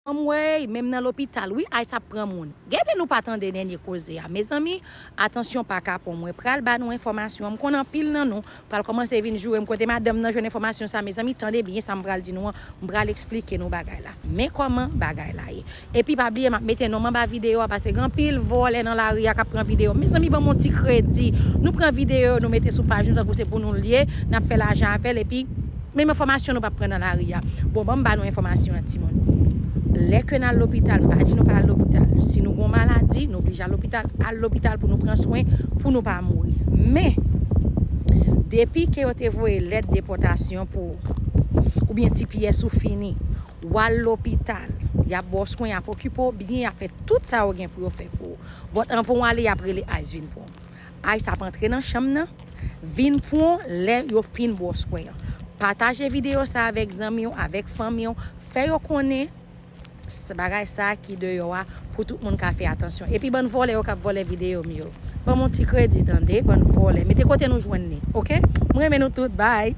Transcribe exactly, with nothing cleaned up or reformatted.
Anmwey, menm nan lopital, wi, ICE ap pran moun. Gade nou pa tande dènye koze a. Mezanmi, atansyon pa kapon. Mwen pral ba nou enfòmasyon. M konn anpil nan nou pral kòmanse vin joure m kote madanm nan jwenn enfòmasyon sa. Mezanmi, tande byen sa m pral di nou an. M pral eksplike nou bagay la. Men kòman bagay la ye. Epi pa bliye, m ap mete non m anba videyo a, paske gen anpil vòlè nan lari a k ap pran videyo. Mezanmi, ban m yon ti kredi. Nou pran videyo, nou mete sou paj nou, tankou se pou nou l ye, n ap fè lajan avè l, epi menm enfòmasyon nou p ap pran nan lari a. Bon, ban m ba nou enfòmasyon an, timoun. Lè ke n al lopital, m pa di nou pa al lopital. Si nou gon maladi, nou oblije al lopital, al lopital pou nou pran swen, pou nou pa mouri. Men, depi ke yo te voye lèt depòtasyon pou ou, oubyen T P S ou fini, w al lopital, y ap ba w swen, y ap okipe w byen, y ap fè tout sa yo gen pou yo fè pou ou. But anvan w ale, y ap rele ICE vin pran w. ICE ap antre nan chanm nan, vin pran w lè yo fin ba w swen an. Pataje videyo sa avèk zanmi w, avèk fanmi w, fè yo konnen s- bagay sa ki deyò a pou tout moun ka fè atansyon. Epi bann vòlè yo k ap vòlè videyo m yo. Ban m yon ti kredi tande, bann vòlè. Mete kote nou jwenn li, oke? Mwen renmen nou tout, bye!